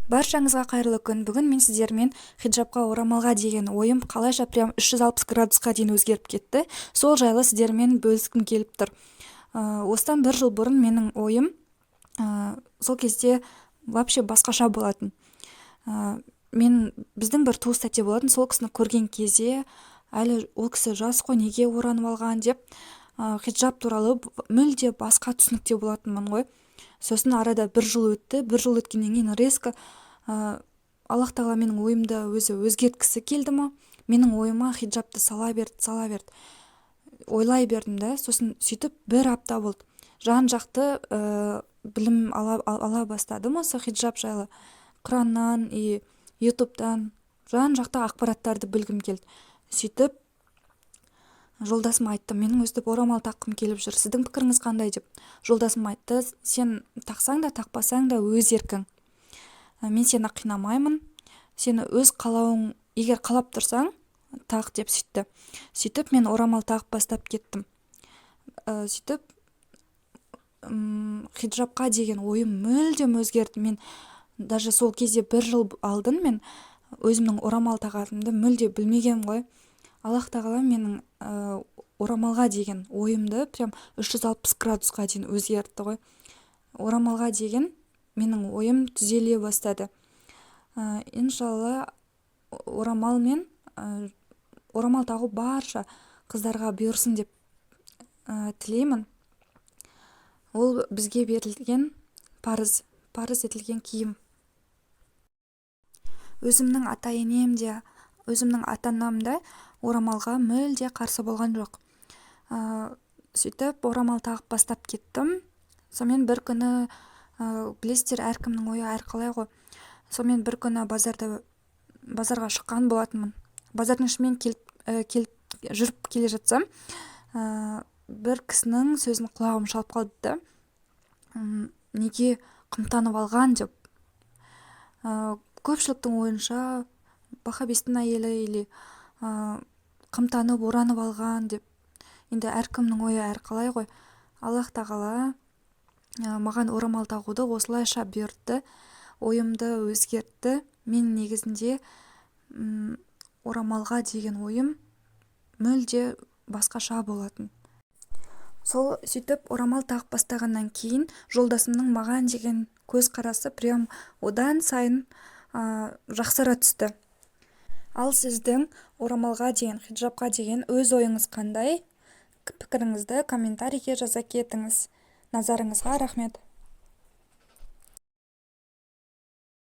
Баршаңызға қайырлы күн! Бүгін мен сіздермен хиджабқа, орамалға деген ойым қалайша прям 360 градусқа дейін өзгеріп кетті, сол жайлы сіздермен бөліскім келіп тұр. Осыдан бір жыл бұрын менің ойым сол кезде вообще басқаша болатын. Мен, біздің бір туыс тәте болатын, сол кісіні көрген кезде, әлі ол кісі жас қой, неге оранып алған деп, хиджаб туралы мүлде басқа түсінікте болатынмын ғой. Сосын арада бір жыл өтті. Бір жыл өткеннен кейін резко Аллах тағала менің ойымды өзі өзгерткісі келді ма, менің ойыма хиджабты сала берді, сала берді. Ойлай бердім да. Сосын сөйтіп бір апта болды, жан жақты білім ала бастадым осы хиджаб жайлы. Құраннан и Ютубтан жан жақты ақпараттарды білгім келді. Сөйтіп жолдасыма айттым: «Менің өстіп орамал таққым келіп жүр, сіздің пікіріңіз қандай?» – деп. Жолдасым айтты: «Сен тақсаң да, тақпасаң да өз еркің, мен сені қинамаймын, сені өз қалауың, егер қалап тұрсаң, тақ», – деп сөйтті. Сөйтіп мен орамал тағып бастап кеттім. Сөйтіп хиджабқа деген ойым мүлдем өзгерді. Мен даже сол кезде, бір жыл алдын, мен өзімнің орамал тағатынымды мүлде білмегенмін ғой. Аллах тағала менің орамалға деген ойымды прям 360 градусқа дейін өзгертті ғой. Орамалға деген менің ойым түзеле бастады. Иншалла, орамалмен орамал тағу барша қыздарға бұйырсын деп тілеймін. Ол бізге берілген парыз, парыз етілген киім. Өзімнің ата енем де, өзімнің ата анам да орамалға мүлде қарсы болған жоқ. Сөйтіп орамал тағып бастап кеттім. Сонымен бір күні, білесіздер, әркімнің ойы әрқалай ғой, сонымен бір күні базарға шыққан болатынмын. Базардың ішімен келіп жүріп келе жатсам, бір кісінің сөзін құлағым шалып қалды да: «Неге қымтанып алған?» – деп. Көпшіліктің ойынша, ваххабисттің әйелі или қымтанып, оранып алған деп. Енді әркімнің ойы әрқалай ғой. Аллах тағала маған орамал тағуды осылайша бұйыртты, ойымды өзгертті. Мен негізінде орамалға деген ойым мүлде басқаша болатын. Сол сөйтіп орамал тағып бастағаннан кейін жолдасымның маған деген көзқарасы прям одан сайын жақсара түсті. Ал сіздің орамалға деген, хиджабқа деген өз ойыңыз қандай? Пікіріңізді комментарийге жаза кетіңіз. Назарыңызға рахмет!